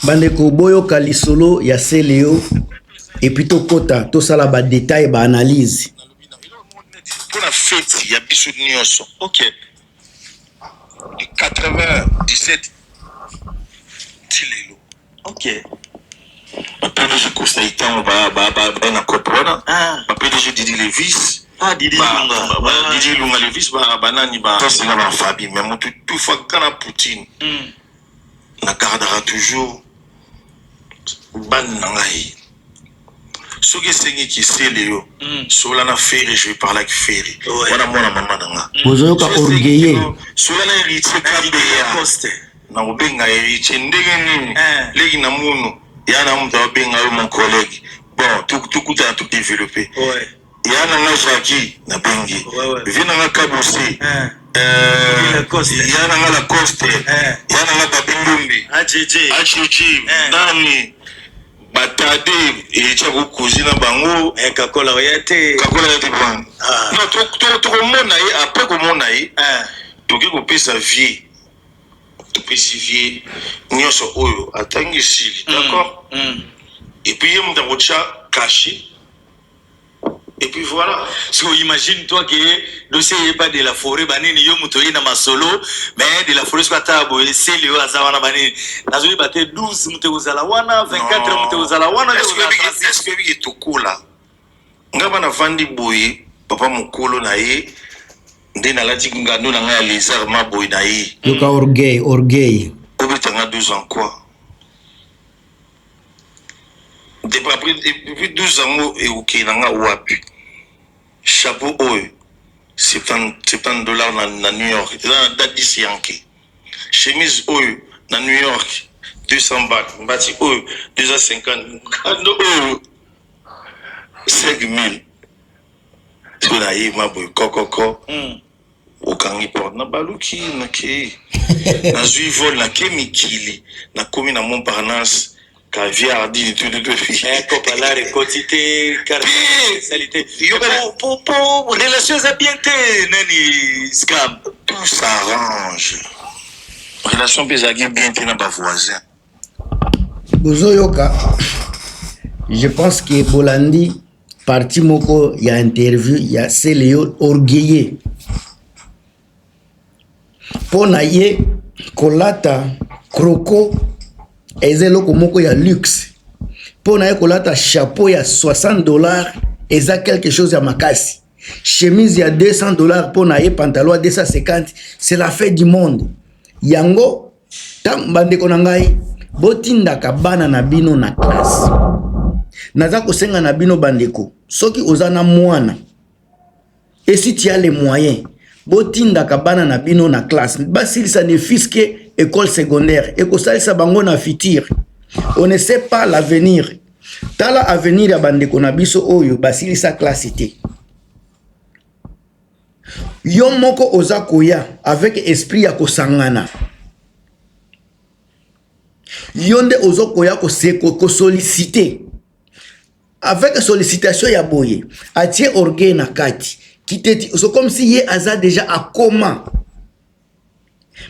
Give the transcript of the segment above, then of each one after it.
Bandeko, boyoka lisolo ya Celeo et puis tokota tosala ba détails, ba analyse. Mpona feti ya biso nyonso, ok, de 97 ti lelo. Ba PDG Costa ntango baye na cope wana, ba PDG Didi Levis. Ah, Didi Lunga. Didi Lunga Levis, banani basenga, bafabi, mais motu tufa kaka na Poutine. Nagardaka toujours bande na ngai. Soki esengi kisele yo sola na Ferre, je vais parler avec Ferre wana, mwana mama na nga. Bozoyoka orgueilleux. Sola na Héritier Kabeya, nakobenga Héritier ndenge nini, leki na munu ya na moto abenga yo mon collègue. Bon, tokutana, todéveloppe ya na nga. Jaki nabengi vie na nga Kabose, ya na nga Lacoste, ya na nga Babi Ndombi, AJJ. Nani batade Héritier akokozi na bango. Kakola oya te. Kakola ya te bon. Non, tokomona ye après, komona ye tokoki kopesa vie, topesi vie nyonso oyo atangi esili, d'accord. Et puis ye moto akotya cachet et puis voilà. So imagine toi que dossier eyeba de la forêt, banini, yo moto oye na masolo, mais de la forêt soki ata boye eseli oyo aza wana, banini, nazoyeba te, 12 moto ekozala wana, 24 moto ekozala wana. Est ce que oyebiki tokola nga bana vandi boye, papa mokolo na ye nde nalati ngando na ngai ya lézard maboye na ye. Yoka orgueil, orgueil. Obetanga 12 ans quoi? Depuis après, depuis 12 yango ekokende na nga wapi? Chapeau oyo 70 $ na New York, eza na date 10 yanke. Chemise oyo na New York 200 bat, mbati oyo 250, ngando oyo 5000. Soki nayeba boye kokoko, okangi porte na baluki, nakei, nazwi vol, nake mikili, nakomi na Montparnasse, caviar dini tututu. Kopalare ekoti te, carte esali te. Po relation eza bien te, nani scam. Tout s'arrange. Relation mpe ezalaki bien te na bavoisin. Bozoyoka, je pense que bolandi partie moko ya interview ya Celeo. Orgueilleux, mpo na ye kolata croco eza eloko moko ya luxe. Mpo na ye kolata chapeau ya 60 $ eza quelque chose ya makasi. Chemise ya 200 $ mpo na ye, pantalon ya 250, c'est la fin du monde. Yango ntango, bandeko na ngai, botindaka bana na bino na classe. Naza kosenga na bino bandeko, soki oza na mwana et si tu as les moyens, botindaka bana na bino na classe, basilisa ne fût-ce que école secondaire, ekosalisa bango na futur. On ne sait pas l'avenir. Tala avenir ya bandeko na biso oyo basilisa classe te. Yo moko oza koya avec esprit ya kosangana, yo nde ozokoya kosolliciter. Avec sollicitation ya boye, atie orgueil na kati kiteti. So comme si ye aza déjà akoma,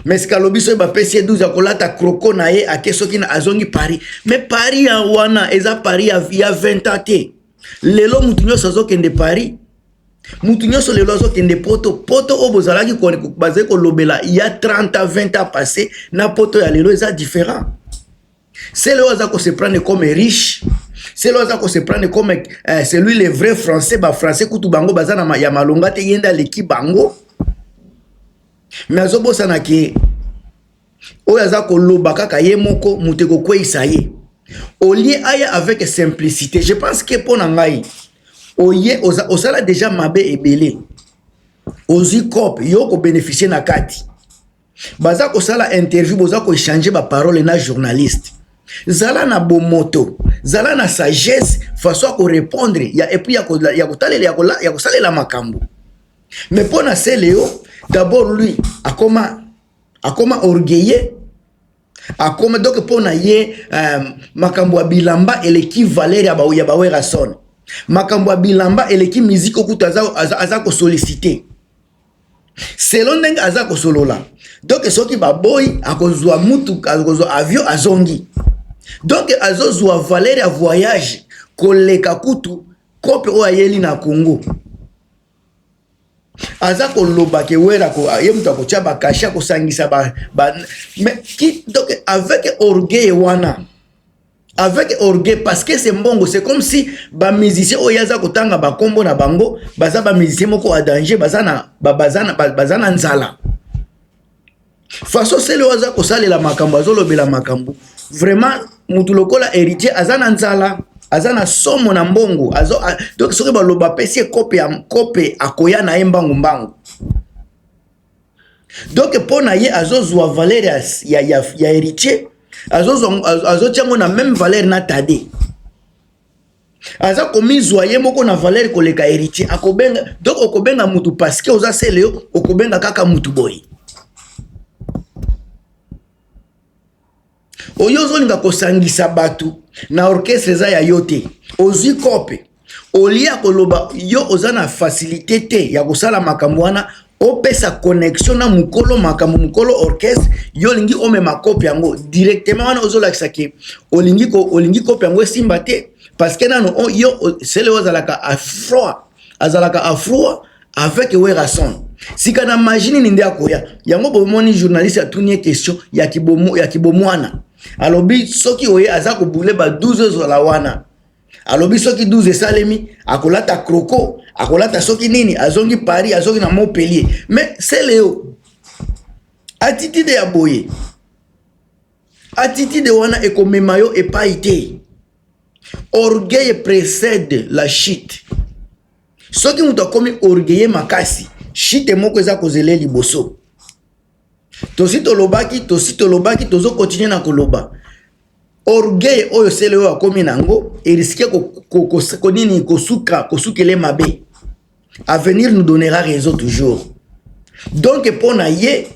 mais sika alobi soki bapesi ye 12 ya kolata croco na ye, ake soki na azongi Paris. Mais Paris ya wana eza Paris ya 20 ans te. Lelo mutu nyonso azokende Paris, mutu nyonso lelo azokende Poto. Poto oyo bozalaki, bazali kolobela ya 30 ans, 20 ans passé, na poto ya lelo eza différent. C'est oyo aza kose prendre comme riche, c'est oyo aza kose prendre comme c'est lui le vrai Français. Bafrançais kutu bango baza na ya malonga te, ye nde aleki bango. Mais azobosana ke oyo aza koloba kaka ye moko moto ekokweyisa ye. Olie aya avec simplicité. Je pense que mpo na ngai, oye osala déjà mabe ebele, ozwi cope, yo kobénéficie na kati. Baza kosala interview, boza koéchange baparole na journaliste, zala na bomoto, zala na sagesse, façon ya korépondre ya et puis ya kotalela, ya kosalela makambo. Mais mpo na Celeo, d'abord lui akoma orgueilleux, akoma donc mpo na ye makambo ya bilamba eleki valeur ya baWerrason, makambo ya bilamba eleki musique. Okuta aza kosolliciter selon ndenge aza kosolola. Donc soki baboyi, akozwa mutu, akozwa avion, azongi. Donc azozwa valeur ya voyage koleka kutu kope oyo ayeli na Congo. Aza koloba ke Wera ye moto akotya bakashe, akosangisa ba, ba, mais qui, donc avec orgueil wana, avec orgueil, parce que c'est mbongo. C'est comme si bamusicien oyo aza kotanga bakombo na bango baza bamusicien moko ya danger, baza na nzala. Façon sele oyo aza kosalela makambo, azolobela makambo, vraiment mutu lokola Héritier aza na nzala, aza na somo na mbongo. Donc soki baloba apesi ye kope ya kope, akoya na ye mbangu mbangu. Donc mpo na ye azozwa valeur ya Héritier, azotia yango na même valeur na Tade. Aza komizwa ye moko na valeur koleka Héritier. Akobenga, donc okobenga mutu parce que oza sele, yo okobenga kaka mutu boye. Oyo ozolinga kosangisa bato na orchestre eza ya yo te. Ozwi kope olia koloba, yo oza na facilité te ya kosala makambo wana. Opesa connexion na mokolo makambo, mokolo orchestre, yo olingi omema kope yango directement wana. Ozolakisa ke olingi kope yango esimba te, parce que nano yo sele oyo azalaka à froid, azalaka à froid avec Werrason. Sika na magie nini nde akoya yango? Bomoni journaliste atuni ye question ya kibomwana. Alobi soki oye aza kobule ba 12 ezala wana. Alobi soki 12 esalemi, akolata croco, akolata soki nini, azongi Paris, azongi na Montpellier. Mais sele yo attitude ya boye, attitude wana ekomema yo epai te. Orgueil précède la chute. Soki moto akomi orgueilleux makasi, chute moko eza kozela liboso. Tosi tolobaki, tosi tolobaki, tozokontinue na koloba. Orgueil oyo sele oyo akomi nango erisque nini kosuka, kosukele mabe. Avenir nous donnera raison toujours. Donc mpo na ye,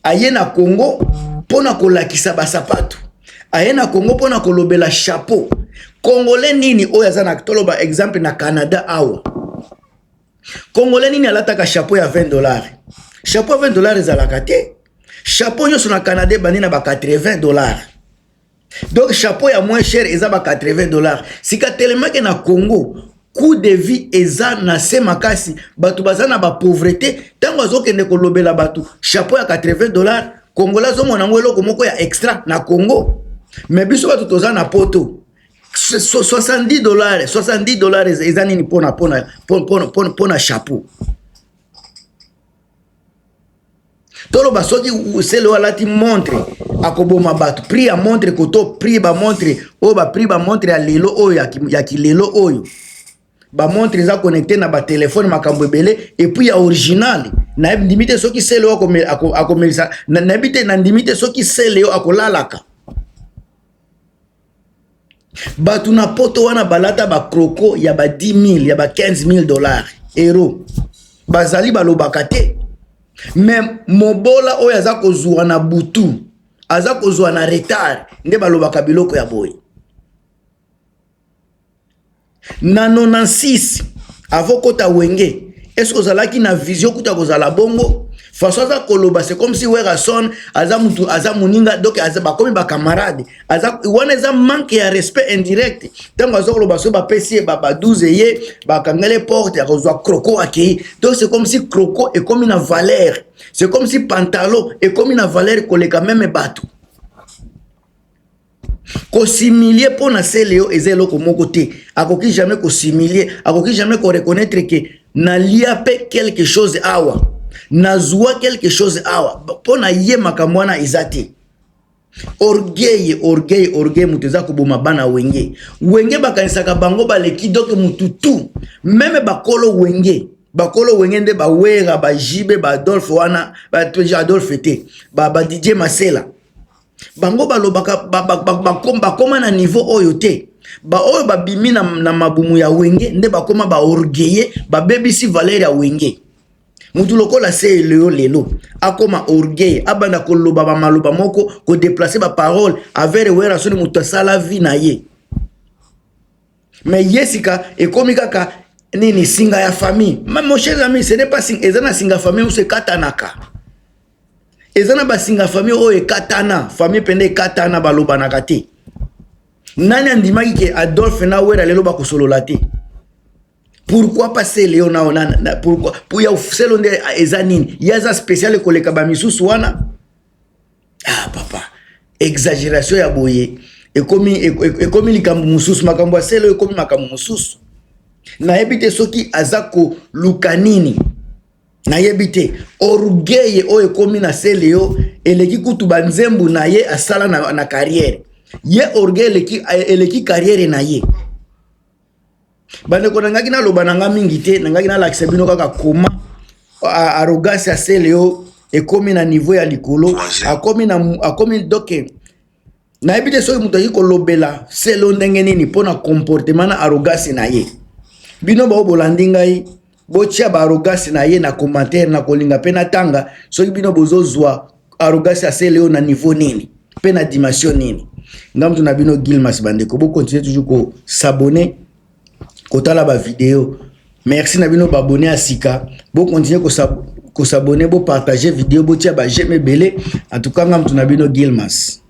aye na Congo mpo na kolakisa basapato, aye na Congo mpo na kolobela chapeau. Congolais nini oyo aza na, toloba exemple na Canada awa, Congolais nini alataka chapeau ya 20 dollars? Chapeau ya 20 dollars ezalaka te. Chapeau nyonso na Canada ebandi na ba 80 dollars. Donc chapeau ya moins cher eza ba 80 dollars. Sika telemake na Congo, coût de vie eza na se makasi, bato baza na bapauvreté. Ntango azokende kolobela bato chapeau ya 80 dollars, Congolais azomona yango eloko moko ya extra na Congo. Mais biso bato toza na Poto, 70 dollars, 70 dollars eza nini mpona chapeau? Toloba soki sele oyo alati montre, akoboma bato. Prix ya montre koto, prix bamontre oyo, baprix bamontre ya lelo oyo, ya kilelo oyo, bamontre eza connecté na batelefone, makambo ebele, et puis ya original. Nandimi te soki sele oyo akomelisa, nayebi te, nandimi te soki sele oyo akolalaka. Bato na Poto wana balata bacroco ya ba 10 000, ya ba 15 000 dollars, euro, bazali balobaka te. Mais mobola oyo aza kozwa na butu, aza kozwa na retard, nde balobaka biloko ya boye. Na 96 avant kota Wenge, est-ce ozalaki na vision kuta kozala bongo? Façon aza koloba, c'est comme si Werrason aza mutu, aza moninga, donc aza, bakomi bacamarade. Aza wana, eza manque ya respect indirect. Ntango aza koloba soki bapesi ye ba 12, ye bakangeli porte, akozwa croco, akei. Donc c'est comme si croco ekomi na valeur, c'est comme si pantalon ekomi na valeur koleka même bato. Kos'humilier mpo na sele yo eza eloko moko te. Akoki jamais kos'humilier, akoki jamais koreconnaître ke nalia mpe quelque chose awa, nazwa quelque chose awa. Mpo na ye makambo wana eza te. Orgueil, orgueil, orgueil moto eza koboma bana Wenge. Wenge bakanisaka bango baleki, donc mutu tu, même bakolo Wenge, bakolo Wenge nde bawera, bajibe, baadolphe wana, Adolphe te, badidie Masela, bango balobaka bakóma na niveau oyo te. Baoyo babimi na mabumu ya Wenge nde bakóma baorgueilleux, babebisi valeur ya Wenge. Mutu lokola se lelo lelo akóma orgueil, abanda koloba bamaloba moko, kodéplacer baparole avere Wera. Soni moto asala vie na ye, mais ye sika ekomi kaka nini, singa ya famille. Mais mon cher ami, ce n'est pas singa. Eza na singa famille mosusu ekatanaka, eza na basinga famille oyo ekatana, famille mpende ekatana, balobanaka te. Nani andimaki ke Adolphe na Wera lelo bakosolola te? Pourquoi pas Celeo na, na, na pourquoi pour ya Celeo nde eza nini? Ye aza spécial koleka ba misusu wana? Ah papa, exagération ya boye ekomi ekomi likambo mosusu, makambo ya Celeo ekomi makambo mosusu. Nayebi te soki aza koluka nini. Nayebi te, orgueil oyo ekomi na Celeo eleki kutu banzembu na ye asala na carrière. Ye orgueil eleki carrière na ye. Bandeko, nangaki naloba na nga mingi te, nangaki nalakisa bino kaka koma arrogance ya Celeo ekomi na niveau ya likolo, akomi na akomi. Donc nayebi te soki moto akoki kolobela Celeo ndenge nini mpona comportement na arrogance na ye. Bino bao bolandi ngai, botia baarrogance na ye na commentaire na kolinga mpe natanga soki bino bozozwa arrogance ya Celeo na niveau nini mpe na dimension nini. Nga mutu na bino Gilmas. Bandeko, bocontinue toujours kos'abonner, kotala bavideo. Merci na bino baabonnés ya sika, bocontinue kos'abonner, bopartage video, botia baj'aime ebele. En tout cas, nga mutu na bino Gilmas.